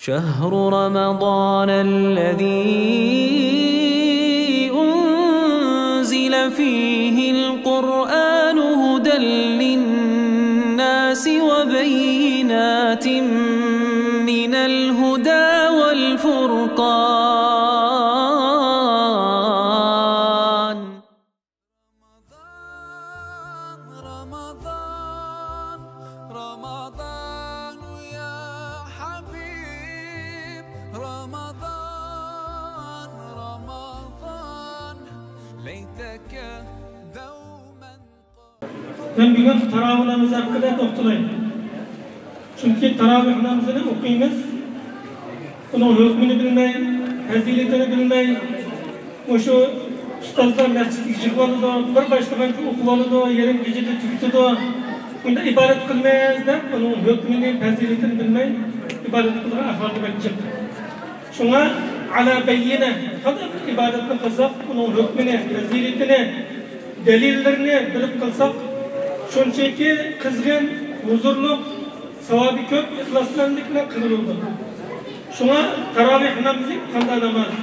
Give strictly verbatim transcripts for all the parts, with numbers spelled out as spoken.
شهر رمضان الذي أنزل فيه القرآن هدى للناس وبينات من الهدى والفرقان. رمضان، رمضان، رمضان يا حبيب، رمضان، رمضان، ليتك دوما قريب. مەن بۈگۈن تاراۋىھ نامىزى ھەققىدە توختىلاي. چۈنكى تاراۋىھ نامىزىنى ئوقۇيمىز، ئۇنىڭ ھۆكمىنى بىلمەي، پەزىلىتىنى بىلمەي، مۇشۇ ئۇستازلار مەسچىتكە يىغىۋالىدۇ، بىر باشلىغانچە ئوقۇۋالىدۇ، يېرىم كېچىدە تۈگىتىدۇ. بۇنداق ئىبادەت قىلىمىز دەپ، ئۇنىڭ ھۆكمىنى، پەزىلىتىنى بىلمەي ئىبادەت قىلىدىغان ئەھۋالدا بەك جىق. شۇڭا ئالا بەييىنە قانداق ئىبادەتنى قىلساق، ئۇنىڭ ھۆكمىنى، پەزىلىتىنى، دەلىللىرىنى بىلىپ قىلساق، شۇنچىكى قىزغىن، ھۇزۇرلۇق، ساۋابى كۆپ، ئىخلاسمەنلىك بىلەن قىلىنىدۇ. شۇڭا تاراۋىھ نامىزى قانداق ناماز؟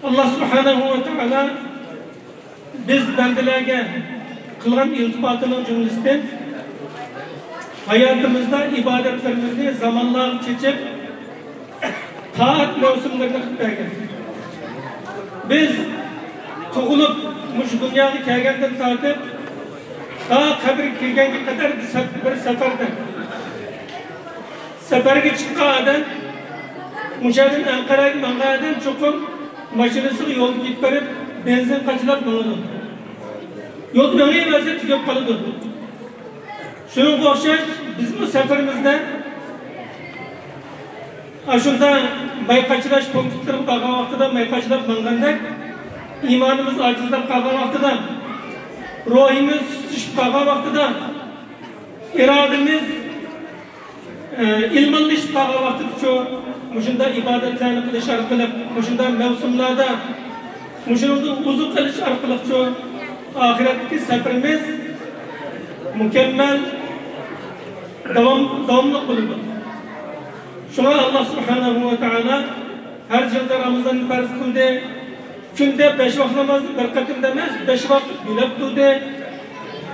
ئاللا سۇبھانەھۇ ۋە تائالا بىز بەندىلەرگە قىلغان ئىلتىپاتىنىڭ جۈملىسىدىن ھاياتىمىزدا ئىبادەتلىرىمىزنى زامانلارغا چېچىپ، تائەت مەۋسۇملىرىنى قىلىپ بەرگەن. بىز تۇغۇلۇپ مۇشۇ دۇنياغا كەلگەندىن تارتىپ، تا قەبرىگە كىرگەنگە قەدەر بىر سەپ-، بىر سەپەردە. سەپەرگە چىققان ئادەم، مۇشۇ يەردىن ئەنقەرەگە ماڭغان ئادەم چوقۇم ماشىنىسىغا يولدا كېتىپ بېرىپ، بېنزىن قاچىلاپ ماڭىدۇ. يولدا مېڭىۋەرسە تۈگەپ قالىدۇ. شۇنىڭغا ئوخشاش، بىزمۇ سەپىرىمىزدە ئاشۇنداق ماي قاچىلاش پونكىتلىرىغا بارغان ۋاقتىدا ماي قاچىلاپ ماڭغاندەك، ئىمانىمىز ئاجىزلاپ قالغان ۋاقتىدا، روھىمىز سۈسۈشۈپ قالغان ۋاقتىدا، ئىرادىمىز ئىلمانلىشىپ قالغان ۋاقتىدىچۇ، مۇشۇنداق ئىبادەتلەرنى قىلىش ئارقىلىق، مۇشۇنداق مەۋسۇملاردا، مۇشۇنىڭدىن ئوزۇق ئېلىش ئارقىلىقچۇ، ئاخىرەتتىكى سەپىرىمىز مۇكەممەل، داۋام، داۋاملىق بولىدۇ. شۇڭا ئاللا سۇبھانەھۇ ۋە تائالا ھەر يىلدا رامىزاننى پەرز قىلدى. كۈندە بەش ۋاق نامازنى بىر قېتىمدا ئەمەس، بەش ۋاق بۆلۈپ قىلدى.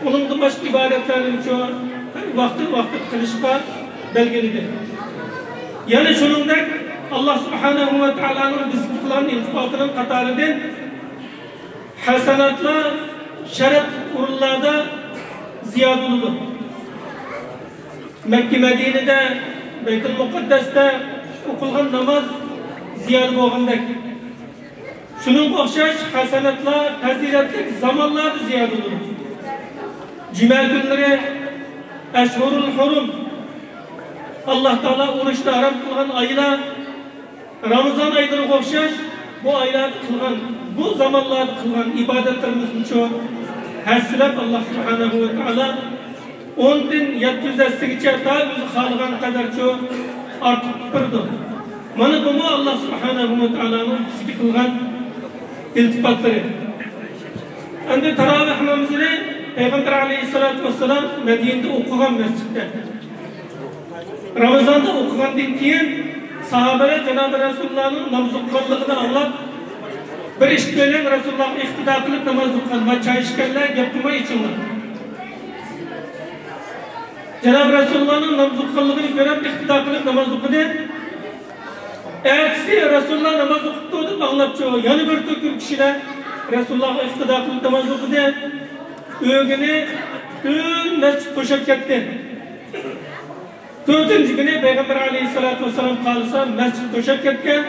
ئۇنىڭدىن باشقا ئىبادەتلەرنىمۇ ۋاقتى ۋاقتىدا قىلىشقا بەلگىلىدى. يەنە شۇنىڭدەك، ئاللا سۇبھانەھۇ ۋە تائالانىڭ بىزگە قىلغان ئىلتىپاتىنىڭ قاتارىدىن ھەسەناتلار شەرەپ ئورۇنلاردا زىيادە بولىدۇ. مەككە مەدىنىدە، بەيتۇل مۇقەددەستە ئوقۇلغان ناماز زىيادە بولغاندەك، شۇنىڭغا ئوخشاش ھەسەناتلار پەزىلەتلىك زامانلاردا زىيادە بولىدۇ. جۈمە كۈنلىرى، ئەشھۇرۇل ھۇرۇم، ئاللا تائالا ئۇرۇشنى ھارام قىلغان ئايلار، رامىزان ئايلىرىغا ئوخشاش بۇ ئايلاردا قىلغان، بۇ زامانلاردا قىلغان ئىبادەتلىرىمىزنىچۇ ھەسسىلەپ، ئاللا سۇبھانەھۇ ۋە تائالا ئوندىن يەتتە يۈز ھەسسىگىچە، تا ئۆزى خالىغان قەدەرچۇ ئارتىق قىلىپ بېرىدۇ. مانا بۇمۇ ئاللا سۇبھانەھۇ ۋە تائالانىڭ بىزگە قىلغان ئىلتىپاتلىرى. ئەمدى تاراۋىھ نامىزىنى پەيغەمبەر ئەلەيھىسسالاتۇ ۋەسسالام مەدىنىدە ئوقۇغان مەسچىتتە. رامىزاندا ئوقۇغاندىن كېيىن، ساھابىلەر جانابى رەسۇلۇللانىڭ ناماز ئوقۇغانلىقىنى ئاڭلاپ، بىر ئىككىيلەن رەسۇلۇللاغا ئىقتىدا قىلىپ ناماز ئوقۇغان، ما چاي ئىچكەنلەر، گەپ قىلماي ئىچىڭلار. جانابى رەسۇلۇللانىڭ ناماز ئوقۇغانلىقىنى كۆرۈپ، ئىقتىدا قىلىپ ناماز ئوقۇدى. ئەتىسى رەسۇلۇللا ناماز ئوقۇپتۇ دەپ ئاڭلاپچۇ، يەنە بىر تۆكۈم كىشىلەر رەسۇلۇللاغا ئىقتىدا قىلىپ ناماز ئوقۇدى. ئۆگىنى پۈتۈن مەسچىت توشۇپ كەتتى. تۆتىنچى كۈنى پەيغەمبەر ئەلەيھىسسالاتۇ ۋەسسالام قارىسا، مەسچىت توشۇپ كەتكەن،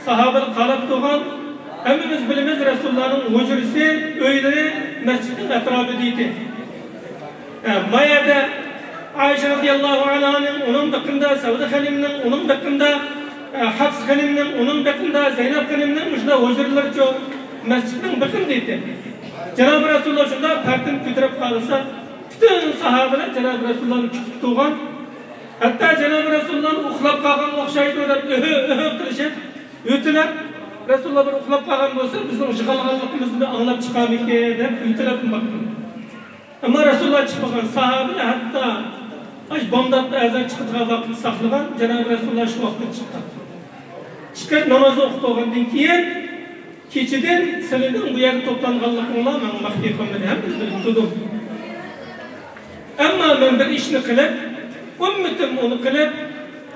ساھابىلەر قاراپ تۇرغان. ھەممىمىز بىلىمىز، رەسۇلۇللانىڭ ھۇجرىسى، ئۆيلىرى مەسچىتنىڭ ئەتراپىدا ئىدى. ئە، ما يەردە ئائىشە رەزىياللاھۇ ئەنھانىڭ، ئۇنىڭ بېقىندا سەۋدە خېنىمنىڭ، ئۇنىڭ بېقىندا، ئە، ھەپسە خېنىمنىڭ، ئۇنىڭ بېقىندا زەينەپ خېنىمنىڭ مۇشۇنداق ھۇجرىلىرىچۇ مەسچىتنىڭ بېقىنىدا ئىدى. جانابى رەسۇلۇللا شۇنداق پەردىنى كۆتۈرۈپ قارىسا، پۈتۈن ساھابىلەر جانابى رەسۇلۇللانى كۈتۈپ تۇرغان. ھەتتا جانابى رەسۇلۇللانى ئۇخلاپ قالغانغا ئوخشايدۇ دەپ ئۆھۆ، ئۆھۆ قىلىشىپ، يۆتىلەپ، رەسۇلۇللا بىر ئۇخلاپ قالغان بولسا، بىزنىڭ يىغلىغانلىقىمىزنى ئاڭلاپ چىقارمىكىن دەپ يۆتىلەپ باقتىم. ئەمما رەسۇلۇللا چىقمىغان. ساھابىلەر ھەتتا ئاشۇ بامداتتا ئەزان چىقىدىغان ۋاقىتتا ساقلىغان، جانابى رەسۇلۇللا شۇ ۋاقىتتا چىققان. چىقىپ نامازنى ئوقۇپ بولغاندىن كېيىن، كېچىدىن سىلىنىڭ بۇ يەردە توپلانغانلىقىڭلار ماڭا مەخپىي قالمىدى، ھەممىمىز بىلىپ تۇردۇم. ئەمما مەن بىر ئىشنى قىلىپ، ئۈممىتىم ئۇنى قىلىپ،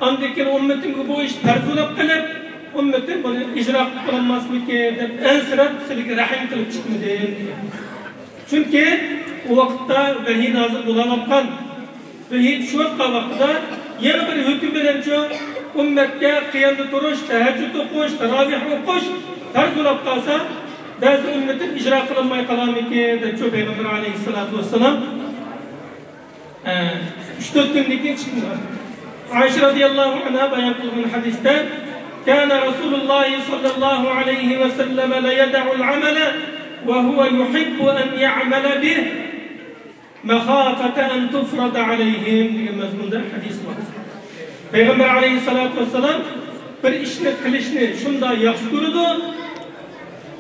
ئاندىن كېيىن ئۈممىتىمگە بۇ ئىش پەرز بولۇپ قېلىپ، ئۈممىتىم بۇنى ئىجرا قىلىپ بولالماسمىكىن دەپ ئەنسىرەپ، سىلىگە رەھىم قىلىپ چىقمىدىم. چۈنكى ئۇ ۋاقىتتا ۋەھىي نازىل بولاۋاتقان. ۋەھىي چۈشۈۋاتقان ۋاقتىدا يەنە بىر ھۆكۈم بىلەنچۇ ئۈممەتكە قىيامدا تۇرۇش، تەھەججۇد ئوقۇش، تاراۋىھ ئوقۇش پەرز بولاپ قالسا، بەزى ئۈممىتىم ئىجرا قىلالماي قالارمىكىن دەپچۇ پەيغەمبەر ئەلەيھىسسالاتۇ ۋەسسالام، ئە، ئۈچ تۆت كۈندىن كېيىن چىقمىغان. ئائىشە رەزىياللاھۇ ئەنھا بايان قىلغان ھەدىستە، كان رسول الله صلى الله عليه وسلم لا يدع العمل وهو يحب أن يعمل به مخافة أن تفرض عليهم دېگەن مەزمۇندا ھەدىس بار. پەيغەمبەر ئەلەيھىسسالاتۇ ۋەسسالام بىر ئىشنى قىلىشنى شۇنداق ياخشى كۆرىدۇ،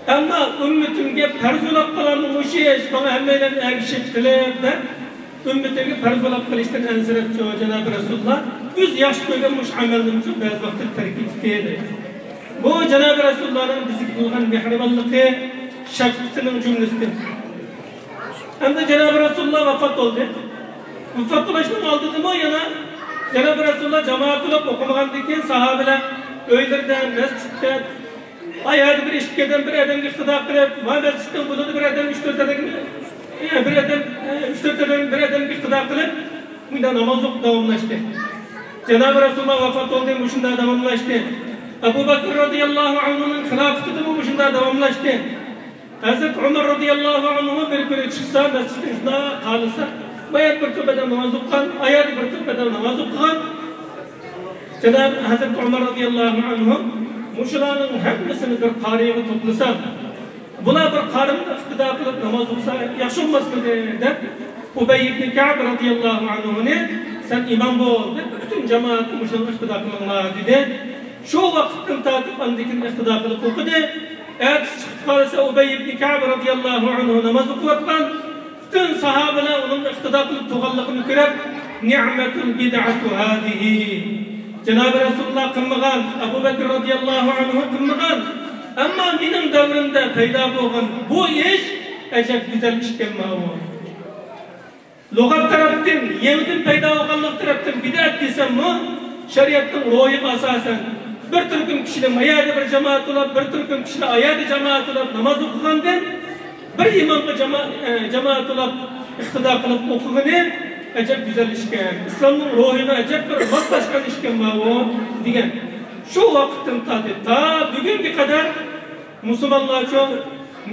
ئەمما ئۈممىتىمگە پەرز بولاپ قالامدۇ مۇشۇ ئىش، ماڭا ھەممەيلەن ئەگىشىپ قىلىپ دەپ، ئۈممىتىمگە پەرز بولاپ قېلىشتىن ئەنسىرەپچۇ جانابى رەسۇلۇللا ئۆزى ياخشى كۆرگەن مۇشۇ ئەمەلنىمۇ بەزى ۋاقىتتا تەرك ئېتىپتى. بۇ جانابى رەسۇلۇللانىڭ بىزگە بولغان مېھرىبانلىقى، شەپقىتىنىڭ جۈملىسىدىن. ئەمدى جانابى رەسۇلۇللا ۋاپات بولدى. ۋاپات بولۇشنىڭ ئالدىدىمۇ يەنە جانابى رەسۇلۇللا جامائەت بولۇپ ئوقۇمىغاندىن كېيىن ساھابىلەر ئۆيلىرىدە، مەسچىتتە، ئايەردە بىر ئىككى ئادەم بىر ئادەمگە ئىقتىدا قىلىپ، ۋە مەسچىتنىڭ بۇلىدا بىر ئادەم ئۈچ تۆت ئادەمگە، ئە، بىر ئادەم، ئە، ئۈچ تۆت ئادەم بىر ئادەمگە ئىقتىدا قىلىپ، مۇنداق ناماز ئوقۇپ داۋاملاشتى. جانابى رەسۇلۇللا ۋاپات بولدى، مۇشۇنداق داۋاملاشتى. ئەبۇ بەكرى رەزىياللاھۇ ئەنھۇنىڭ خىلاپىتىدىمۇ مۇشۇنداق داۋاملاشتى. ھەزرەت ئۆمەر رەزىياللاھۇ ئەنھۇ بىر كۈنى چىقسا، مەسچىتتىن شۇنداق قارىسا، بۇ يەردە بىر توپ ئادەم ناماز ئوقۇغان، ئايەردە بىر توپ ئادەم ناماز ئوقۇغان. جانابى ھەزرەت ئۆمەر رەزىياللاھۇ ئەنھۇ مۇشۇلارنىڭ ھەممىسىنى بىر قارىغا توپلىسا، بۇلار بىر قارىمغا ئىقتىدا قىلىپ ناماز ئوقۇسا ياخشى بولماسمىدى دەپ، ئۇبەي ئىبنى كەئب رەزىياللاھۇ ئەنھۇنى، سەن ئىمام بول دەپ، پۈتۈن جامائەتنى مۇشۇنىڭغا ئىقتىدا قىلىڭلار دېدى. شۇ ۋاقىتتىن تارتىپ ئاندىن كېيىن ئىقتىدا قىلىپ ئوقۇدى. ئەتىسى چىقىپ قارىسا، ئۇبەي ئىبنى كەئب رەزىياللاھۇ ئەنھۇ ناماز ئوقۇۋاتقان. پۈتۈن ساھابىلەر ئۇنىڭغا ئىقتىدا قىلىپ تۇرغانلىقىنى كۆرۈپ، نىئمەتۇل بىدئەتۇ ھازىھى. جانابى رەسۇلۇللا قىلمىغان، ئەبۇ بەكرى رەزىياللاھۇ ئەنھۇ قىلمىغان، ئەمما مېنىڭ دەۋرىمدە پەيدا بولغان بۇ ئىش ئەجەب گۈزەل ئىشكەن ماۋۇ. لۇغەت تەرەپتىن، يېڭىدىن پەيدا بولغانلىق تەرەپتىن بىدئەت دېسەممۇ، شەرىئەتنىڭ روھىغا ئاساسەن، بىر تۈركۈم كىشىلەر ما يەردە بىر جامائەت بولاپ، بىر تۈركۈم كىشىلەر ئا يەردە جامائەت بولاپ ناماز ئوقۇغاندىن، بىر ئىمامغا جاما-، ئە، جامائەت بولاپ ئىقتىدا قىلىپ ئوقۇغىنى ئەجەب گۈزەل ئىشكەن. ئىسلامنىڭ روھىغا ئەجەب بىر ماسلاشقان ئىشكەن ماۋۇ، دېگەن. شۇ ۋاقىتتىن تارتىپ تا بۈگۈنگە قەدەر مۇسۇلمانلارچۇ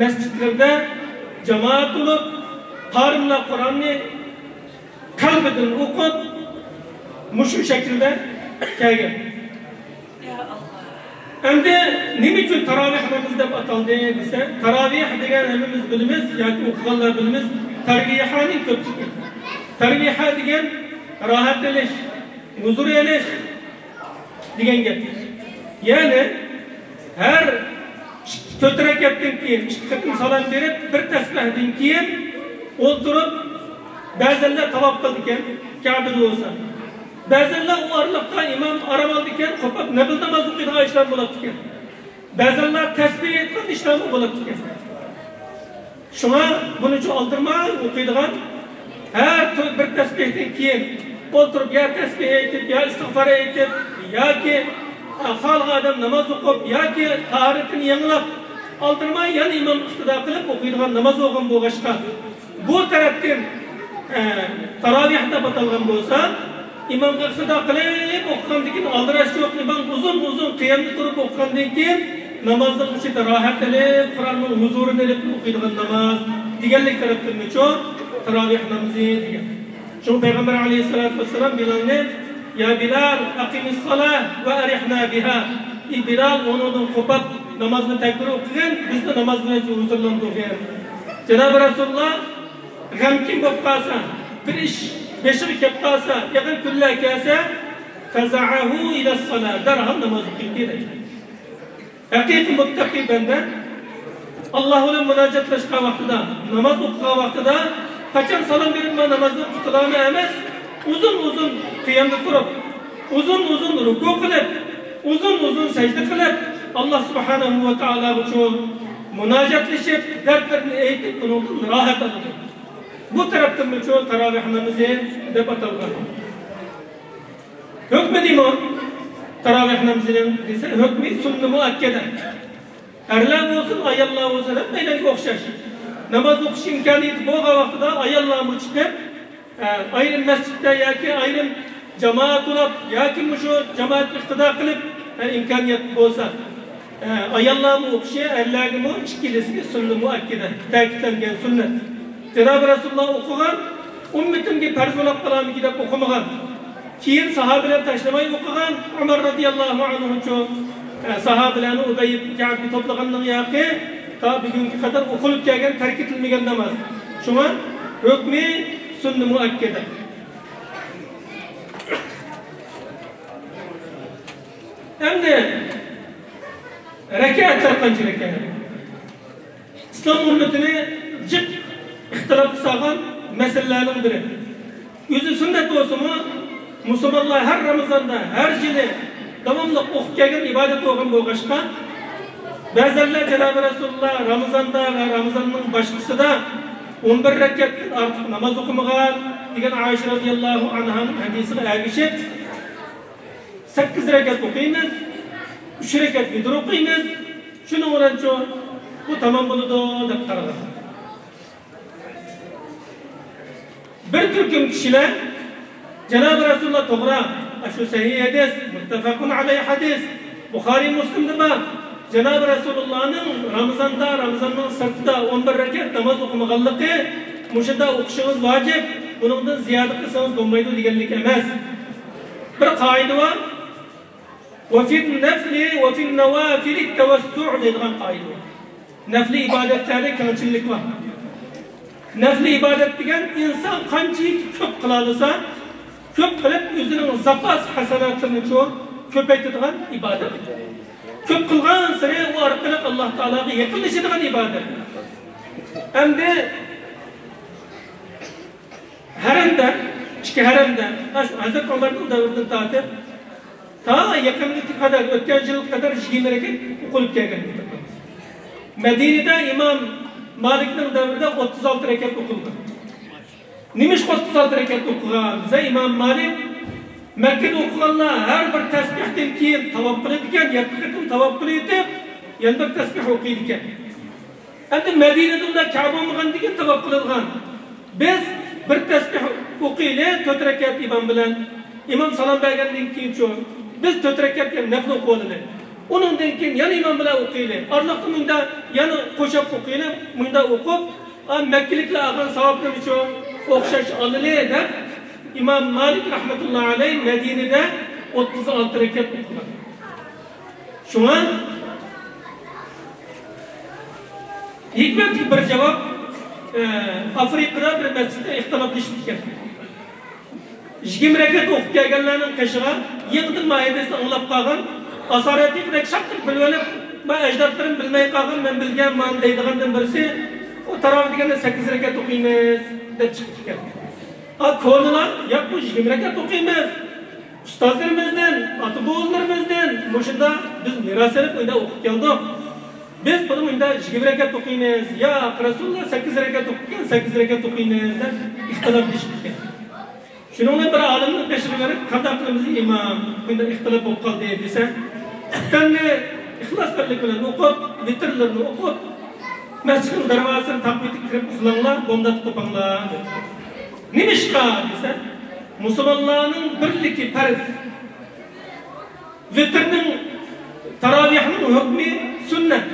مەسچىتلەردە جامائەت بولۇپ، قارىملار قۇرئاننى قەلبىدىن ئوقۇپ، مۇشۇ شەكىلدە كەلگەن. ئەمدى نېمە ئۈچۈن تاراۋىھ نامىزى دەپ ئاتالدى دېسە، تاراۋىھ دېگەن ھەممىمىز بىلىمىز ياكى ئوقۇغانلار بىلىمىز، تەرۋىھانىڭ كۆپلۈكى. تەرۋىھە دېگەن راھەت ئېلىش، ھۇزۇر ئېلىش دېگەن گەپ. يەنى ھەر تۆت رەكەتتىن كېيىن ئىككى قېتىم سالام بېرىپ، بىر تەسبىھدىن كېيىن ئولتۇرۇپ، بەزەنلەر تاۋاپ قىلىدىكەن، كەبىدە بولسا. بەزەنلەر ئۇ ئارىلىقتا ئىمام ئارام ئالىدىكەن، قوپۇپ نەپىل ناماز ئوقۇيدىغان ئىشلار بولاتتىكەن. بەزەنلەر تەسبىھ ئېيتقان ئىشلارمۇ بولاتتىكەن. شۇڭا بۇنىچۇ ئالدىرىماي ئوقۇيدىغان، ھەر تۈر بىر تەسبىھتىن كېيىن ئولتۇرۇپ يا تەسبىھ ئېيتىپ، يا ئىستىغپار ئېيتىپ، ياكى خالىغان ئادەم ناماز ئوقۇپ، ياكى تاھارىتىنى يېڭىلاپ، ئالدىرىماي يەنە ئىمام ئىقتىدا قىلىپ ئوقۇيدىغان ناماز بولغان بولغاچقا، بۇ تەرەپتىن، ئە، تاراۋىھ دەپ ئاتالغان بولسا، ئىمامغا ئىقتىدا قىلىپ ئوقۇغاندىن كېيىن ئالدىراش يوق، ئىمام ئۇزۇن-ئۇزۇن قىيامدا تۇرۇپ ئوقۇغاندىن كېيىن نامازنىڭ ئىچىدە راھەت ئېلىپ، قۇرئاننىڭ ھۇزۇرىنى ئېلىپ ئوقۇيدىغان ناماز دېگەنلىك تەرەپتىنمۇچۇ تاراۋىھ نامىزى دېگەن. شۇڭا پەيغەمبەر ئەلەيھىسسالاتۇ ۋەسسالام بىلالنى، يا بىلال، ئەقىمىسسالاھ ۋە ئەرىھنا بىھا. ئى بىلال، ئۇنىڭدىن قوپۇپ نامازنى تەكبىر ئوقۇغىن، بىزنى ناماز بىلەن ھۇزۇرلاندۇرغىن. جانابى رەسۇلۇللا غەمكىن بولۇپ قالسا، بىر ئىش بېشىغا كەپ قالسا، يېقىن كۈنلەر كەلسە، فزعه إلى الصلاة، دەرھال ناماز ئوقۇيتتى دەيدۇ. ھەقىقىي مۇتتەقىي بەندە ئاللاھ بىلەن مۇناجاتلاشقان ۋاقتىدا، ناماز ئوقۇغان ۋاقتىدا، قاچان سالام بېرىپ، مانا نامازدىن قۇتۇلامەن ئەمەس، ئۇزۇن-ئۇزۇن قىيامدا تۇرۇپ، ئۇزۇن-ئۇزۇن رۇكۇ قىلىپ، ئۇزۇن-ئۇزۇن سەجدە قىلىپ، ئاللا سۇبھانەھۇ ۋە تائالاغىچۇ مۇناجاتلىشىپ، دەردلىرىنى ئېيتىپ، ئۇنىڭدىن راھەت ئالىدۇ. بۇ تەرەپتىنمۇچۇ تاراۋىھ نامىزى دەپ ئاتالغان. ھۆكمى نېمە تاراۋىھ نامىزىنىڭ دېسە، ھۆكمى سۈننە مۇئەككەدە. ئەرلەر بولسۇن، ئاياللار بولسۇن، ھەممەيلەنگە ئوخشاش. ناماز ئوقۇش ئىمكانىيىتى بولغان ۋاقتىدا ئاياللارمۇ چىقىپ، ئە، ئايرىم مەسچىتتە ياكى ئايرىم جامائەت توپلاپ ياكى مۇشۇ جامائەتكە ئىقتىدا قىلىپ، ئە، ئىمكانىيەت بولسا، ئە، ئاياللارمۇ ئوقۇشى، ئەرلەرگىمۇ ئىككىلىسىگە سۈننە مۇئەككەدە، تەكىتلەنگەن سۈننەت. جانابى رەسۇلۇللا ئوقۇغان، ئۈممىتىمگە پەرز بولاپ قالارمىكىن دەپ ئوقۇمىغان. كېيىن ساھابىلەر تاشلىماي ئوقۇغان، ئۆمەر رەزىياللاھۇ ئەنھۇچۇ، ئە، ساھابىلەرنى ئۇبەي ئىبن كەئبكە توپلىغاندىن ياقى تا بۈگۈنگە قەدەر ئوقۇلۇپ كەلگەن، تەرك ئېتىلمىگەن ناماز. شۇڭا ھۆكمى سۈننە مۇئەككەدە. ئەمدى رەكەتلەر قانچە رەكەت؟ ئىسلام ئۈممىتىنى جىق ئىختىلاپقا سالغان مەسىلىلەرنىڭ بىرى. ئۆزى سۈننەت بولسىمۇ، مۇسۇلمانلار ھەر رامىزاندا، ھەر يىلى داۋاملىق ئوقۇپ كەلگەن ئىبادەت بولغان بولغاچقا، بەزەنلەر جانابى رەسۇلۇللا رامىزاندا ۋە رامىزاننىڭ باشقىسىدا ئون بىر رەكەتتىن ئارتۇق ناماز ئوقۇمىغان دېگەن ئائىشە رەزىياللاھۇ ئەنھانىڭ ھەدىسىگە ئەگىشىپ، سەككىز رەكەت ئوقۇيمىز، ئۈچ رەكەت ۋىتىر ئوقۇيمىز، شۇنىڭ بىلەنچۇ بۇ تامام بولىدۇ دەپ قارىغان. بىر تۈركۈم كىشىلەر جانابى رەسۇلۇللا توغرا، ئاشۇ سەھىھ ھەدىس، مۇتتەپەقۇن ئەلەيھ ھەدىس، بۇخارىي مۇسلىمدا بار. جانابى رەسۇلۇللانىڭ رامىزاندا، رامىزاننىڭ سىرتىدا ئون بىر رەكەت ناماز ئوقۇمىغانلىقى، مۇشۇنداق ئوقۇشىڭىز ۋاجىپ، بۇنىڭدىن زىيادە قىلسىڭىز بولمايدۇ دېگەنلىك ئەمەس. بىر قائىدە بار. «وفي النفل وفي النوافل التوسع» دەيدىغان قائىدە بار. نەپلى ئىبادەتلەردە كەڭچىللىك بار. نەپلى ئىبادەت دېگەن ئىنسان قانچىلىك كۆپ قىلالىسا، كۆپ قىلىپ ئۆزىنىڭ زاپاس ھەسەناتلىرىنى چوڭ كۆپەيتىدىغان ئىبادەت. كۆپ قىلغانسېرى ئۇ ئارقىلىق ئاللا تائالاغا يېقىنلىشىدىغان ئىبادەت. ئەمدى ھەرەمدە، ئىچكى ھەرەمدە، ئاشۇ ھەزرەت ئۆمەرنىڭ دەۋرىدىن تارتىپ تا يېقىنغا قەدەر، ئۆتكەن يىلغا قەدەر يىگىرمە رەكەت ئوقۇلۇپ كەلگەن. مەدىنىدە ئىمام مالىكنىڭ دەۋرىدە ئوتتۇز ئالتە رەكەت ئوقۇلغان. نېمىشقا ئوتتۇز ئالتە رەكەت ئوقۇغان دېسە، ئىمام مالىك، مەككىدە ئوقۇغانلار ھەر بىر تەسبىھتىن كېيىن تاۋاپ قىلىدىكەن، يەتتە قېتىم تاۋاپ قىلىۋېتىپ، يەنە بىر تەسبىھ ئوقۇيدىكەن. ئەمدى مەدىنىدە ئۇنداق كەبە بولمىغاندىكىن تاۋاپ قىلىدىغان. بىز بىر تەسبىھ ئوقۇيلى، تۆت رەكەت ئىمام بىلەن. ئىمام سالام بەرگەندىن كېيىنچۇ، بىز تۆت رەكەت يەنە نەپلى ئوقۇۋالىلى. ئۇنىڭدىن كېيىن يەنە ئىمام بىلەن ئوقۇيلى. ئارىلىقتا مۇنداق يەنە قوشاپ ئوقۇيلى، مۇنداق ئوقۇپ، ئا، مەككىلىكلەر ئالغان ساۋابنىمۇچۇ ئوخشاش ئالىلى دەپ، ئىمام مالىك رەھمەتۇللا ئەلەيھ مەدىنىدە ئوتتۇز ئالتە رەكەت ئوقۇغان. شۇڭا ھېكمەتلىك بىر جاۋاب، ئە، ئافرىقىدا بىر مەسچىتتە ئىختىلاپلىشىپتىكەن. يىگىرمە رەكەت ئوقۇپ كەلگەنلەرنىڭ قېشىغا يېڭىدىن ما ھەدىسنى ئاڭلاپ قالغان، ئاسارەتىقىدەك شاققىدە بىلىۋېلىپ، ما ئەجدادلىرىم بىلمەي قالغان، مەن بىلگەنمەن دەيدىغاندىن بىرسى، ئۇ تاراۋىھ دېگەندە سەككىز رەكەت ئوقۇيمىز دەپ چىقىپتىكەن. ھا، كونىلار، ياق، بۇ يىگىرمە رەكەت ئوقۇيمىز. ئۇستازلىرىمىزدىن، ئاتا-بوۋىلىرىمىزدىن مۇشۇنداق بىز مىراس ئېلىپ، مۇنداق ئوقۇپ كەلدۇق. بىز بۇنى مۇنداق يىگىرمە رەكەت ئوقۇيمىز، ياق، رەسۇلۇللا سەككىز رەكەت ئوقۇپتىكەن، سەككىز رەكەت ئوقۇيمىز دەپ ئىختىلاپلىشىپتىكەن. شۇنىڭ بىلەن بىر ئالىمنىڭ قېشىغا بېرىپ، قانداق قىلىمىز ئىمام، مۇنداق ئىختىلاپ بولۇپ قالدى دېسە، خۇپتەننى ئىخلاس بىرلىك بىلەن ئوقۇپ، ۋىتىرلىرىنى ئوقۇپ، مەسچىتنىڭ دەرۋازىسىنى تاقىۋېتىپ كىرىپ ئۇخلاڭلار، بومدات قوپاڭلار دېدى. نېمىشقا دېسە، مۇسۇلمانلارنىڭ بىرلىكى پەرز. ۋىتىرنىڭ، تاراۋىھنىڭ ھۆكمى سۈننەت.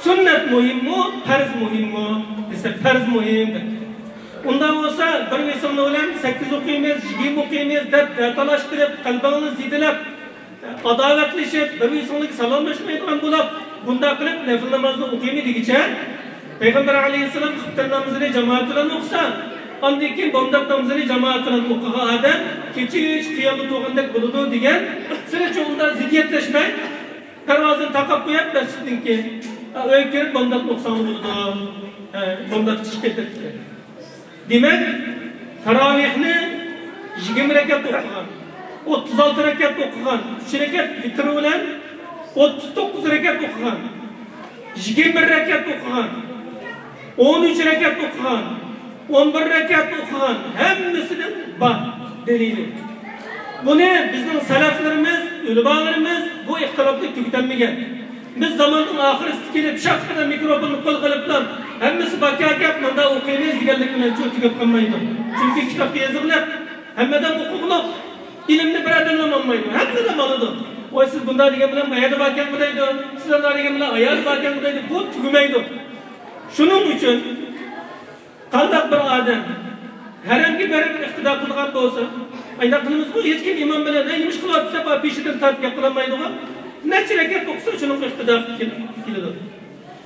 سۈننەت مۇھىممۇ، پەرز مۇھىممۇ دېسە، پەرز مۇھىم دەپتۇ. ئۇنداق بولسا، بىر ۋىسىڭلار بىلەن سەككىز ئوقۇيمىز، يىگىرمە ئوقۇيمىز دەپ دەتالاش قىلىپ، قەلبىڭىزنى زېدىلەپ، ئاداۋەتلىشىپ، بىر-بىرسىڭلارگە سالاملاشمايدىغان بولۇپ، بۇنداق قىلىپ نەپىل نامازنى ئوقۇيمەن دېگۈچە، پەيغەمبەر ئەلەيھىسسالام خۇپتەن نامىزىنى جامائەت بىلەن ئوقۇسا، ئاندىن كېيىن بامدات نامىزىنى جامائەت بىلەن ئوقۇغان ئادەم كېچىچە قىيامدا تۇرغاندەك بولىدۇ دېگەن. سىلەرچۇ ئۇنداق زىددىيەتلەشمەي، دەرۋازىنى تاقاپ قويۇپ، مەسچىتنىڭكى، ئۆيگە كىرىپ بامداتنى ئوقۇساڭلار بولىدۇ. بامداتقا چىقىپ كېتەتتىكەن. دېمەك، تاراۋىھنى يىگىرمە رەكەت ئوقۇغان، ئوتتۇز ئالتە رەكەت ئوقۇغان، ئۈچ رەكەت ۋىتىر بىلەن ئوتتۇز توققۇز رەكەت ئوقۇغان، يىگىرمە بىر رەكەت ئوقۇغان، ئون ئۈچ رەكەت ئوقۇغان، ئون بىر رەكەت ئوقۇغان، ھەممىسىنىڭ بار دەلىلى. بۇنى بىزنىڭ سەلەفلىرىمىز، ئۆلىمالىرىمىز بۇ ئىختىلاپنى تۈگىتەلمىگەن. بىز زاماننىڭ ئاخىرىسىدا كېلىپ، شاپپىدە مىكروفوننى قولغا ئېلىپلا، ھەممىسى باكاكەپ مۇنداق ئوقۇيمىز دېگەنلىك بىلەن چۇ تۈگەپ قالمايدۇ. چۈنكى كىتابقا يېزىقلىق، ھەممىدىن ئوقۇغلۇق، ئىلىمنى بىر ئادەملا ئالمايدۇ، ھەممىدىن ئالىدۇ. ۋاي، سىز بۇنداق دېگەن بىلەن بايادا باركەنغۇ دەيدۇ، سىز ئانداق دېگەن بىلەن ئايالى باركەنغۇ دەيدۇ، بۇ تۈگىمەيدۇ. شۇنىڭ ئۈچۈن قانداق بىر ئادەم ھەرەمگە بېرىپ ئىقتىدا قىلىدىغان بولسا، ئاينداق قىلىمىزغۇ، ھېچكىم ئىمام بىلەن، ئەي، نېمە ئىش قىلىۋاتىسەن دەپ پېشىدىن تارتىپ گەپ قىلالمايدىغۇ. نەچچە رەكەت ئوقۇسا، شۇنىڭغا ئىقتىدا كېلىدۇ.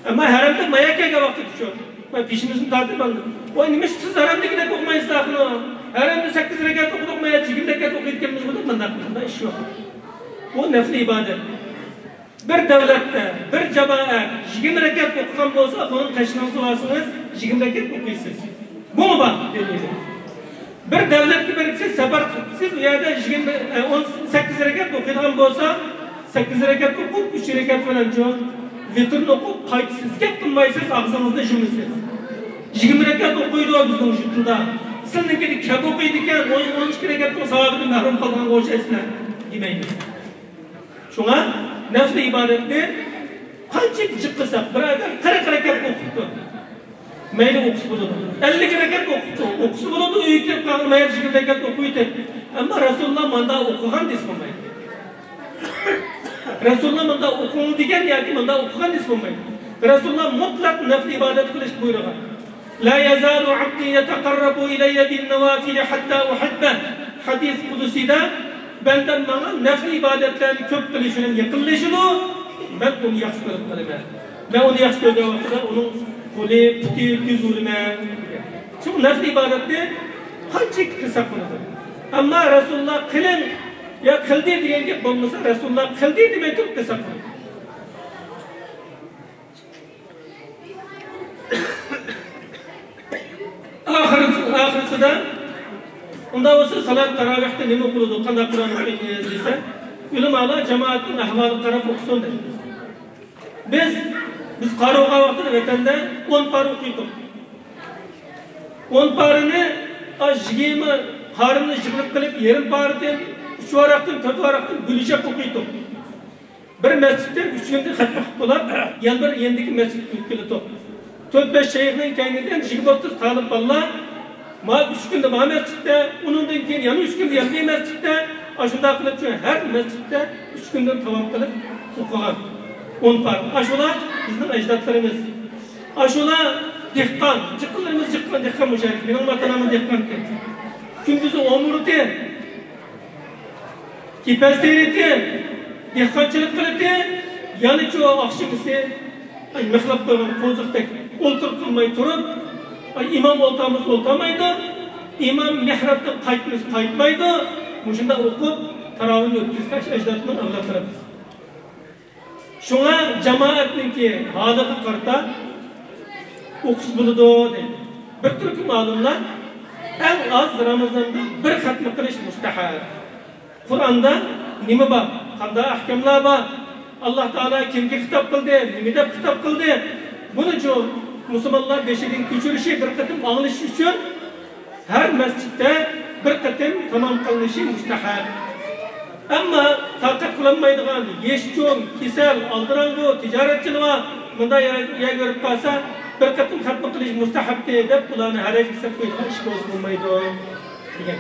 ئەمما ھەرەمدە مايا كەلگەن ۋاقتىدا شۇ، مەن پېشىمىزنى تارتىپ ئالدىم. ۋاي، نېمە ئىش سىز ھەرەمدىكىدەك ئوقۇمايسىز ئاخىرى؟ ھەرەمدە سەككىز رەكەت ئوقۇدۇق، مايا يىگىرمە رەكەت ئوقۇيدىكەنمىز بۇ دەپ، مۇنداق، مۇنداق ئىش يوق. بۇ نەپلى ئىبادەت. بىر دەۋلەتتە، بىر جامائەت يىگىرمە رەكەت ئوقۇغان بولسا، بۇنىڭ قېشىنىڭ سۇۋاسىڭىز يىگىرمە رەكەت ئوقۇيسىز. بۇمۇ بار دەلىلى. بىر دەۋلەتكە بېرىپسىز، سەپەر قىلىپسىز، ئۇ يەردە يىگىرمە، ئە، ئون سەككىز رەكەت ئوقۇيدىغان بولسا، سەككىز رەكەت ئوقۇپ، ئۈچ رەكەت بىلەن جۇ، ۋىتىرنى ئوقۇپ، قايتىسىز، گەپ قىلمايسىز، ئاغزىڭىزنى يۇمىسىز. يىگىرمە رەكەت ئوقۇيدۇ بىزنىڭ يۇرتتا. سىلىنىڭكىدە كەپ ئوقۇيدىكەن، ئون، ئون ئىككى رەكەتنىڭ ساۋابىدىن مەھرۇم قالغانغا ئوخشايسىلەر دېمەيمىز. شۇڭا نەپلى ئىبادەتنى قانچىلىك جىق قىلساق، بىر ئادەم قىرىق رەكەت ئوقۇپتۇ. مەيلى ئوقۇسا بولىدۇ. ئەللىك رەكەت ئوقۇپتۇ. ئوقۇسا بولىدۇ، ئۆيگە كېلىپ قالغان مەيلى يىگىرمە رەكەت ئوقۇيتتى. ئەمما رەسۇلۇللا مانداق ئوقۇغان دېسە بولمايدۇ. رەسۇلۇللا مانداق ئوقۇڭ دېگەن ياكى مانداق ئوقۇغان دېسە بولمايدۇ. رەسۇلۇللا مۇتلەق نەپلى ئىبادەت قىلىش بۇيرۇغان. لا يزال عبدي يتقرب إلي بالنوافل حتى أحبه. ھەدىس قۇدسىيدا، بەندەم ماڭا نەپلى ئىبادەتلەرنى كۆپ قىلىش بىلەن يېقىنلىشىدۇ، مەن ئۇنى ياخشى كۆرۈپ قالىمەن. مەن ئۇنى ياخشى كۆرگەن ۋاقتىدا ئۇنىڭ قولى، پۇتى، كۆزى ئۇرىمەن. شۇ نەپلى ئىبادەتنى قانچىلىك قىلساق بولىدۇ. ئەمما رەسۇلۇللا قىلىڭ يا قىلدى دېگەن گەپ بولمىسا، رەسۇلۇللا قىلدى دېمەي تۇرۇپ قىلساق بولىدۇ. ئاخىرسى، ئاخىرسىدا، ئۇنداق بولسا سالات تاراۋىھتا نېمە ئوقۇلىدۇ، قانداق قۇرئان ئوقۇيمىز دېسە، ئۆلىمالار جامائەتنىڭ ئەھۋالىغا قاراپ ئوقۇسۇن دەيدۇ. بىز، بىز قارىغان ۋاقتىدا ۋەتەندە ئون پارە ئوقۇيتتۇق. ئون پارىنى، ئا، يىگىرمە پارىنى يىغىلىپ قىلىپ، يېرىم پارىدىن، ئۈچ ۋاراقتىن، تۆت ۋاراقتىن بۆلۈشەپ ئوقۇيتتۇق. بىر مەسچىتتە ئۈچ كۈندە خەتمە قىلىپ بولۇپ، يەنە بىر يېنىدىكى مەسچىتكە ئۆتۈپ كېلىتتۇق. تۆت-بەش شەيخنىڭ كەينىدىن يىگىرمە ئوتتۇز تالىپ بالىلار، ما ئۈچ كۈندە ما مەسچىتتە، ئۇنىڭدىن كېيىن يەنە ئۈچ كۈندە يەنە بىر مەسچىتتە، ئاشۇنداق قىلىپ شۇ ھەر مەسچىتتە ئۈچ كۈندىن تامام قىلىپ ئوقۇغان. ئون پار. ئاشۇلار بىزنىڭ ئەجدادلىرىمىز. ئاشۇلار دېھقان، جىققىلىرىمىز جىققان، دېھقان مۇشۇ يەردىكى. مېنىڭ ئاتا-ئانام دېھقان ئىكەن. كۈندۈزى ئومۇرتى، كېپەز تېرىتى، دېھقانچىلىق قىلىتى، يەنە شۇ ئاخشىمىسى، ئاي، مىخلاپ قويغان قوزۇقتەك ئولتۇرۇپ قالماي تۇرۇپ، ئاي، ئىمام ئولتۇرمىسا ئولتۇرمايدۇ، ئىمام مېھرابتىن قايتمىسا قايتمايدۇ، مۇشۇنداق ئوقۇپ، تاراۋىھنى ئۆتكۈزگەچ ئەجدادنىڭ ئەۋلادلىرى. شۇڭا جامائەتنىڭكى ھالىغا قارىتا ئوقۇسا بولىدۇ دەيدۇ. بىر تۈركۈم ئالىملار ئەڭ ئاز رامىزاندا بىر خەتمە قىلىش مۇستەھەب. قۇرئاندا نېمە بار؟ قانداق ئەھكاملار بار؟ ئاللا تائالا كىمگە خىتاب قىلدى؟ نېمە دەپ خىتاب قىلدى؟ بۇنى شۇ مۇسۇلمانلار بېشىدىن كۆچۈرۈشى، بىر قېتىم ئاڭلىشى ئۈچۈن ھەر مەسچىتتە بىر قېتىم تامام قىلىنىشى مۇستەھەب. ئەمما تاقەت قىلالمايدىغان يېشى چوڭ، كېسەل، ئالدىراڭغۇ، تىجارەتچىلىرى بار، مۇنداق يەر، يەرگە بېرىپ قالسا، بىر قېتىم خەتمە قىلىش مۇستەھەبتى دەپ، بۇلارنى ھەرەجگە سېلىپ قويىدىغان ئىش بولسا بولمايدۇ، دېگەن.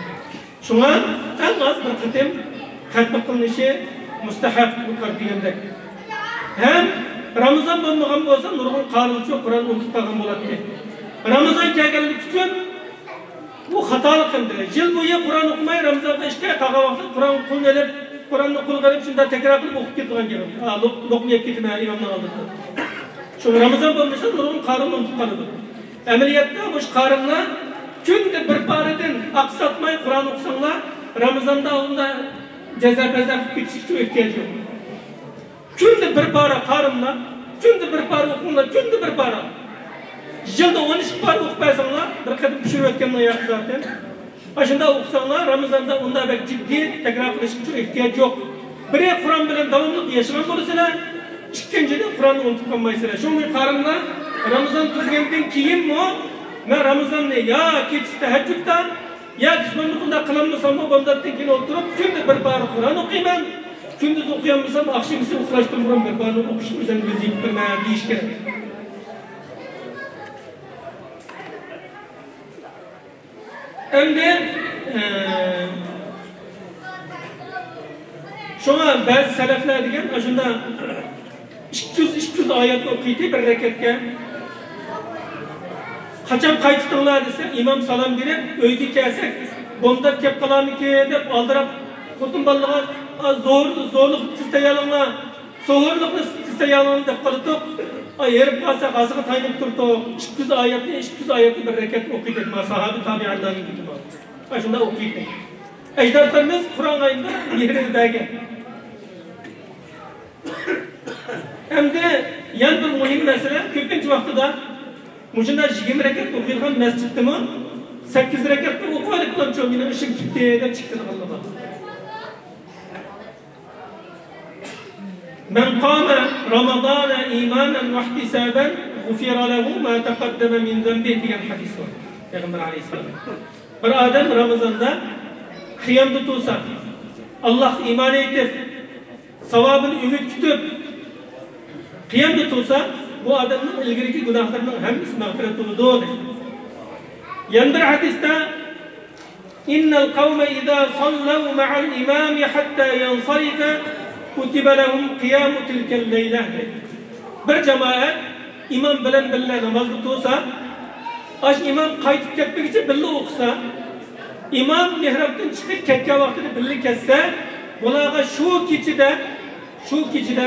شۇڭا ئەڭ ئاز بىر قېتىم خەتمە قىلىنىشى مۇستەھەب، يۇقىرىدا دېگەندەك. ھەم رامىزان بولمىغان بولسا، نۇرغۇن قارىلار قۇرئان ئۇنتۇپ قالغان بولاتتى. رامىزان كەلگەنلىكى ئۈچۈن بۇ خاتالىق ئەمدى. يىل بويى قۇرئان ئوقۇماي، رامىزانغا ئىككى ئاي قالغان ۋاقىتتا قۇرئان قولىنى ئېلىپ، قۇرئاننى قولىغا ئېلىپ، شۇنداق تەكرار قىلىپ ئوقۇپ كېتىدىغان گېپىم. ھا، لوق-، لوقما يەپ كېتىمەن ئىمامنىڭ ئالدىدا. شۇ رامىزان بولمىسا، نۇرغۇن قارىلار ئۇنتۇپ قالىدۇ. ئەمەلىيەتتە مۇشۇ قارىلار كۈندە بىر پارىدىن ئاقساتماي قۇرئان ئوقۇساڭلار، رامىزاندا ئۇنداق جەزا-پەزا قىلىپ كېتىشكە ئېھتىياج يوق. كۈندە بىر پارە قارىلار، كۈندە بىر پارە ئوقۇڭلار، كۈندە بىر پارە. يىلدا ئون ئىككى پارە ئوقۇپ بەرسەڭلار، بىر قېتىم پىشۇرۇۋەتكەننىڭ ھەققى زاتەن. ئاشۇنداق ئوقۇساڭلار، رامىزاندا ئۇنداق بەك جىددىي تەكرار قىلىشقا ئېھتىياج يوق. بىرى قۇرئان بىلەن داۋاملىق ياشىغان بولىسىلەر، ئىككىنچىدىن قۇرئاننى ئۇنتۇپ قالمايسىلەر. شۇڭا قارىڭلار، رامىزان تۈگىگەندىن كېيىنمۇ مەن رامىزاننى يا كېچىسى تەھەججۇدتا، يا جىسمانلىق ئۇنداق قىلالمىساممۇ، بامداتتىن كېيىن ئولتۇرۇپ، كۈندە بىر پارە قۇرئان ئوقۇيمەن. كۈندۈز ئوقۇيالمىسام، ئاخشىمىسى ئۇخلاشتىن بۇرۇن بىر پارىنى ئوقۇشنى ئۆزۈمگە ۋەزىپە قىلىمەن دېيىش كېرەك. ئەمدى، ئە، شۇڭا بەزى سەلەفلەر دېگەن ئاشۇنداق ئىككى يۈز، ئىككى يۈز ئايەت ئوقۇيتتى بىر رەكەتكە. قاچان قايتتىڭلار دېسە، ئىمام سالام بېرىپ، ئۆيگە كەلسەك، بومدات كەپ قالارمىكىن دەپ ئالدىراپ، خوتۇن بالىلارغا، «ئا، زور، زورلۇق تېز تەييارلاڭلار، سوھۇرلۇقنى تېز تەييارلاڭلار» دەپ قالىتتۇق. ئاي، ھېرىپ قالساق، ھازىرغا تايىنىپ تۇرۇتتۇق. ئىككى يۈز ئايەتنى، ئىككى يۈز ئايەتنى بىر رەكەتتە ئوقۇيتتى. ما ساھابە تابىئىنلارنىڭ گېپى بار. ئاشۇنداق ئوقۇيتتى. ئەجدادلىرىمىز قۇرئانغا ئىنتايىن مېھرىنى بەرگەن. ئەمدى يەنە بىر مۇھىم مەسىلە، كۆپىنچە ۋاقتىدا مۇشۇنداق يىگىرمە رەكەت ئوقۇيدىغان مەسچىتتىمۇ سەككىز رەكەتلا ئوقۇۋېلىپ، «پالانچۇ، مېنىڭ ئىشىم پۈتتى» دەپ چىقىدىغانلار بار. «من قام رمضان إيمانا واحتسابا غفر له ما تقدم من ذنبه» دېگەن ھەدىس بار، پەيغەمبەر ئەلەيھىسسالام. بىر ئادەم رامىزاندا قىيامدا تۇرسا، ئاللاھقا ئىمان ئېيتىپ، ساۋابىنى ئۈمىد كۈتۈپ، قىيامدا تۇرسا، بۇ ئادەمنىڭ ئىلگىرىكى گۇناھلىرىنىڭ ھەممىسى مەغپىرەت بولىدۇ، دەيدۇ. يەنە بىر ھەدىستە، «إن القوم إذا صلوا مع الإمام حتى ينصرف كتب لهم قيام تلك الليلة» دەيدۇ. بىر جامائەت ئىمام بىلەن بىللە نامازغا تۇرسا، ئاشۇ ئىمام قايتىپ كەتمىگۈچە بىللە ئوقۇسا، ئىمام مېھرابتىن چىقىپ كەتكەن ۋاقتىدا بىللە كەتسە، بۇلارغا شۇ كېچىدە، شۇ كېچىدە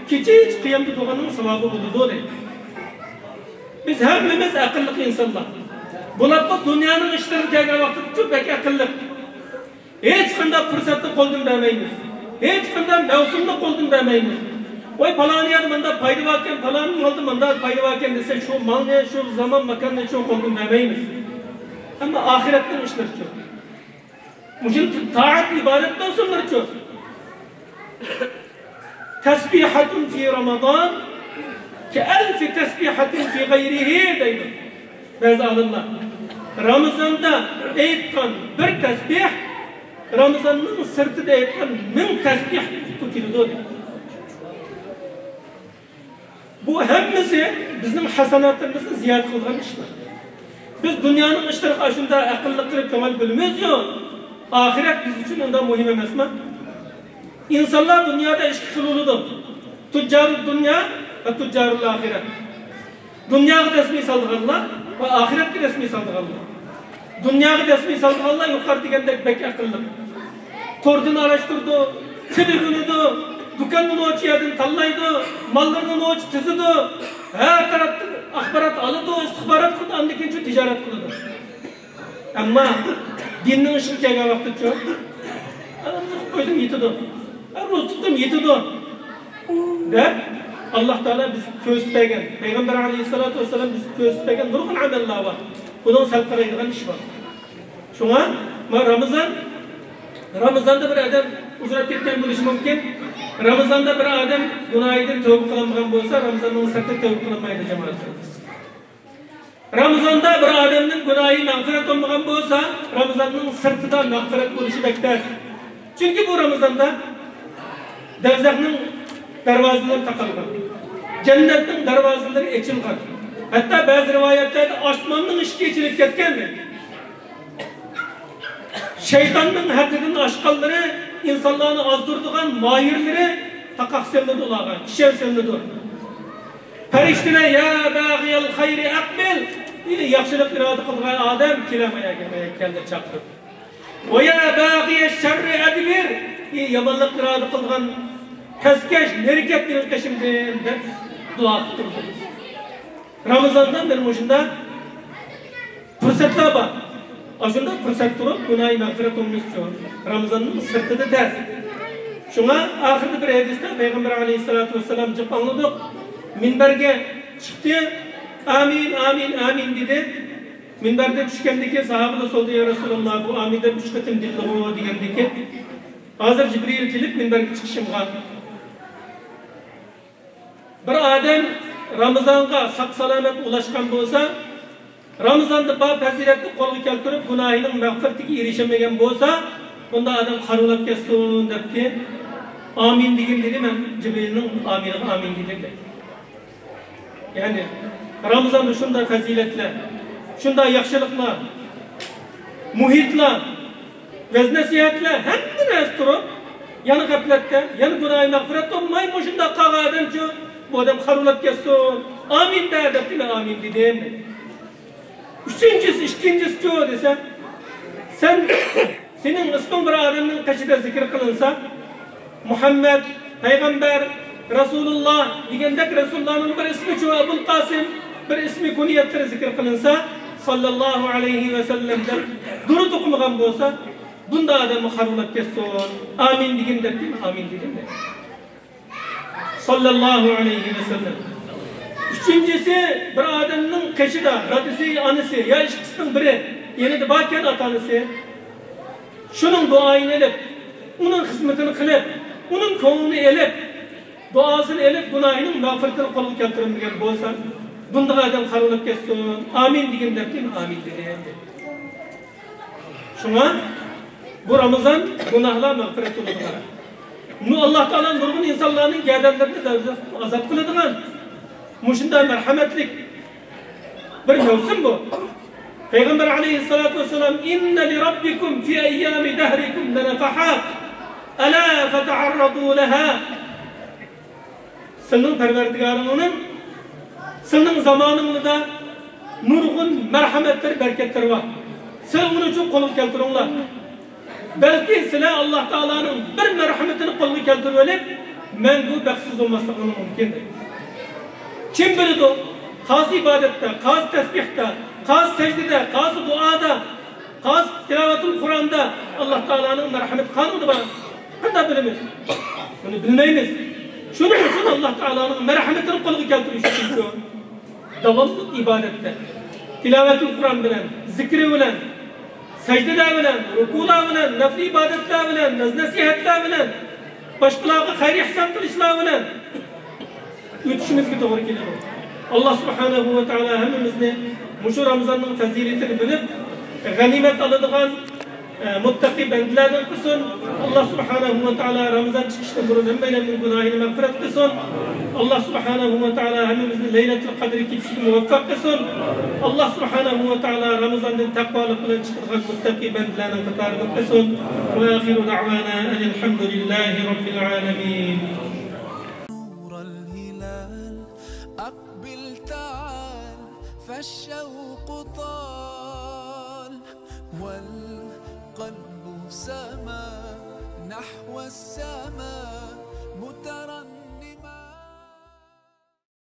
كېچىچە قىيامدا تۇرغاننىڭ ساۋابى بولىدۇ، دەيدۇ. بىز ھەممىمىز ئەقىللىق ئىنسانلار. بولۇپمۇ دۇنيانىڭ ئىشلىرىغا كەلگەن ۋاقتىدىچۇ بەك ئەقىللىق. ھېچقانداق پۇرسەتنى قولدىن بەرمەيمىز. ھېچقانداق مەۋسۇمنى قولدىن بەرمەيمىز. ۋاي، پالان يەردە مۇنداق پايدا باركەن، پالان مالدا مۇنداق پايدا باركەن دېسە، شۇ مالنى، شۇ زامان ماكاننى شۇ قولدىن بەرمەيمىز. ئەمما ئاخىرەتنىڭ ئىشلىرىچۇ؟ مۇشۇ تائەت ئىبادەت مەۋسۇملىرىچۇ؟ تسبيحة في رمضان كألف تسبيحة في غيره دەيدۇ بەزى ئالىملار. رامىزاندا ئېيتقان بىر تەسبىھ رامىزاننىڭ سىرتىدا ئېيتقان مىڭ تەسبىھكە كېلىدۇ دەيدۇ. بۇ ھەممىسى بىزنىڭ ھەسەناتلىرىمىزنى زىيادە قىلىدىغان ئىشلار. بىز دۇنيانىڭ ئىشلىرىغا ئاشۇنداق ئەقىللىق قىلىپ كۆڭۈل بۆلىمىزچۇ؟ ئاخىرەت بىز ئۈچۈن ئۇنداق مۇھىم ئەمەسما؟ ئىنسانلار دۇنيادا ئىككى خىل بولىدۇ. تۇججارۇ دۇنيا ۋە تۇججارۇل ئاخىرە. دۇنياغا دەسمى سالىدىغانلار ۋە ئاخىرەتكە دەسمى سالىدىغانلار. دۇنياغا دەسمى سالىدىغانلار يۇقىرىدا دېگەندەك بەك ئەقىللىق. توردىن ئاراشتۇرىدۇ، تېلېفونىدۇ، دۇكاننى نوچى يەردىن تاللايدۇ، ماللىرىنى نوچى تىزىدۇ، ھەر تەرەپتىن ئاخبارات ئالىدۇ، ئىستىخبارات قىلىدۇ، ئاندىن كېيىن شۇ تىجارەت قىلىدۇ. ئەمما دىننىڭ ئىشىغا كەلگەن ۋاقتىچۇ، «ئانا، قويدۇم يېتىدۇ، ئا، روزا تۇتتۇم يېتىدۇ» دەپ، ئاللا تائالا بىزگە كۆرسىتىپ بەرگەن، پەيغەمبەر ئەلەيھىسسالاتۇ ۋەسسالام بىزگە كۆرسىتىپ بەرگەن نۇرغۇن ئەمەللەر بار. بۇنىڭغا سەل قارايدىغان ئىش بار. شۇڭا ما رامىزان، رامىزاندا بىر ئادەم ئۇزراپ كەتكەن بولۇشى مۇمكىن. رامىزاندا بىر ئادەم گۇناھىدىن تەۋبە قىلالمىغان بولسا، رامىزاننىڭ سىرتىدا تەۋبە قىلالمايدۇ، جامائەت. رامىزاندا بىر ئادەمنىڭ گۇناھى مەغپىرەت بولمىغان بولسا، رامىزاننىڭ سىرتىدا مەغپىرەت بولۇشى بەك تەس. چۈنكى بۇ رامىزاندا دەرزەخنىڭ دەرۋازىلىرى تاقالغان، جەننەتنىڭ دەرۋازىلىرى ئېچىلغان، ھەتتا بەزى رىۋايەتلەردە ئاسماننىڭ ئىشىكى ئېچىلىپ كەتكەن. شەيتاننىڭ ھەددىدىن ئاشقانلىرى، ئىنسانلارنى ئازدۇرىدىغان ماھىرلىرى تاقاق سېلىنىدۇ ئۇلارغا، كىشەن سېلىنىدۇ. پەرىشتىلەر، «يا باغىيەل خەيرى ئەقبىل»، ئى ياخشىلىق ئىرادە قىلغان ئادەم، كېلە مايا، كېلە مايا، كەل دەپ چاقىرىدۇ. «ۋە يا باغىيەش شەررى ئەدبىر»، ئى يامانلىق ئىرادە قىلغان پەسكەش، نېرى كەت مېنىڭ قېشىمدىن دەپ دۇئا قىلىپ تۇرىدۇ. رامىزاندا مانا مۇشۇنداق پۇرسەتلەر بار. ئاشۇنداق پۇرسەت تۇرۇپ، گۇناھى مەغپىرەت بولمىسىچۇ؟ رامىزاننىڭ سىرتىدا تەس. شۇڭا ئاخىرىدا بىر ھەدىستە پەيغەمبەر ئەلەيھىسسالاتۇ ۋەسسالام جىق ئاڭلىدۇق. مىنبەرگە چىقتى، «ئامىن، ئامىن، ئامىن» دېدى. مىنبەردىن چۈشكەندىن كېيىن ساھابىلەر سورىدى، يا رەسۇلاللا، بۇ ئامىن دەپ ئۈچ قېتىم دېدىغۇ دېگەندىن كېيىن، ھازىر جىبرىئىل كېلىپ مىنبەرگە چىقىشىمغا، بىر ئادەم رامىزانغا ساق-سالامەت ئۇلاشقان بولسا، رامىزاندا بار پەزىلەتنى قولغا كەلتۈرۈپ، گۇناھىنىڭ مەغپىرىتىگە ئېرىشەلمىگەن بولسا، بۇنداق ئادەم خارلىنىپ كەتسۇن دەپتۇ. ئامىن دېگىن دېدى، مەن جىبرىئىلنىڭ ئامىنىغا ئامىن دېدىم دەيدۇ. يەنى رامىزاندا شۇنداق پەزىلەتلەر، شۇنداق ياخشىلىقلار، مۇھىتلار، ۋەز-نەسىھەتلەر، ھەممە نەرسە تۇرۇپ، يەنە غەپلەتتە، يەنە گۇناھى مەغپىرەت تاپماي، مۇشۇنداق قالغان ئادەمچۇ، بۇ ئادەم خارلىنىپ كەتسۇن، ئامىن دە دەپتۇ، مەن ئامىن دېدىم. ئۈچىنچىسى، ئىككىنچىسىچۇ دېسە، سەن، سېنىڭ ئىسمىڭ بىر ئادەمنىڭ قېشىدا زىكىر قىلىنسا، مۇھەممەد، پەيغەمبەر، رەسۇلۇللا دېگەندەك، رەسۇلۇللانىڭ بىر ئىسمىچۇ، ئەبۇل قاسىم، بىر ئىسمى، كۇنيەتلىرى زىكىر قىلىنسا، ساللاللاھۇ ئەلەيھى ۋەسەللەم دەپ دۇرۇت ئوقۇمىغان بولسا، بۇنداق ئادەممۇ خارلىنىپ كەتسۇن، ئامىن دېگىن دەپتۇ، ئامىن دېدىم دەيدۇ. ساللاللاھۇ ئەلەيھى ۋەسەللەم. ئۈچىنچىسى، بىر ئادەمنىڭ قېشىدا دادىسى، ئانىسى يا ئىككىسىنىڭ بىرى يېنىدا باركەن، ئاتا-ئانىسى، شۇنىڭ دۇئايىنى ئېلىپ، ئۇنىڭ خىزمىتىنى قىلىپ، ئۇنىڭ كۆڭلىنى ئېلىپ، دۇئاسىنى ئېلىپ، گۇناھىنىڭ مەغپىرىتىنى قولغا كەلتۈرەلمىگەن بولسا، بۇنداق ئادەم خارلىنىپ كەتسۇن، ئامىن دېگىن دەپتۇ، ئامىن دېدى. شۇڭا بۇ رامىزان گۇناھلار مەغپىرەت قىلىدىغان. بۇ ئاللا تائالا نۇرغۇن ئىنسانلارنىڭ گەدەنلىرىنى دوزاختىن ئازاد قىلىدىغان مۇشۇنداق مەرھەمەتلىك بىر مەۋسۇم بۇ. پەيغەمبەر ئەلەيھىسسالاتۇ ۋەسسالام، «إن لربكم في أيام دهركم لنفحات، ألا فتعرضوا لها.» سىلىنىڭ پەرۋەردىگارىڭنىڭ سىلىنىڭ زامانىڭلىدا نۇرغۇن مەرھەمەتلىرى، بەرىكەتلىرى بار. سىلەر ئۇنى چوڭ قولغا كەلتۈرۈڭلار. بەلكى سىلەر ئاللا تائالانىڭ بىر مەرھىمىتىنى قولغا كەلتۈرۈۋېلىپ، مەڭگۈ بەختسىز بولماسلىقىڭلار مۇمكىن. كىم بىلىدۇ؟ قايسى ئىبادەتتە، قايسى تەسبىھتە، قايسى سەجدىدە، قايسى دۇئادا، قايسى تىلاۋەتۇل قۇرئاندا ئاللا تائالانىڭ مەرھەمىتى قانۇنى بار؟ قانداق بىلىمىز؟ بۇنى بىلمەيمىز. شۇنىڭ ئۈچۈن ئاللا تائالانىڭ مەرھەمىتىنى قولغا كەلتۈرۈش ئۈچۈن داۋاملىق ئىبادەتتە، تىلاۋەتۇل قۇرئان بىلەن، زىكرى بىلەن، سەجدىلەر بىلەن، رۇكۇلار بىلەن، نەپلى ئىبادەتلەر بىلەن، نەز-نەسىھەتلەر بىلەن، باشقىلارغا خەير-ئېھسان قىلىشلار بىلەن ئۆتۈشىمىزگە توغرا كېلىدۇ. ئاللا سۇبھانەھۇ ۋە تائالا ھەممىمىزنى مۇشۇ رامىزاننىڭ پەزىلىتىنى بىلىپ، غەنىيمەت ئالىدىغان، ئە، مۇتتەقىي بەندىلەردىن قىلسۇن. ئاللا سۇبھانەھۇ ۋە تائالا رامىزان چىقىشتىن بۇرۇن ھەممەيلەننىڭ گۇناھىنى مەغپىرەت قىلسۇن. ئاللا سۇبھانەھۇ ۋە تائالا ھەممىمىزنى لەيلەتۇل قەدىر كېچىسىگە مۇۋەپپەق قىلسۇن. ئاللا سۇبھانەھۇ ۋە تائالا رامىزاندىن تەقۋالىق بىلەن چىقىدىغان مۇتتەقىي بەندىلەرنىڭ قاتارىدا قىلسۇن. وآخر دعوانا أن الحمد لله رب العالمين. نور الهلال، أقبل تعال، فالشوق طال، والقلب سما نحو السماء مترنما.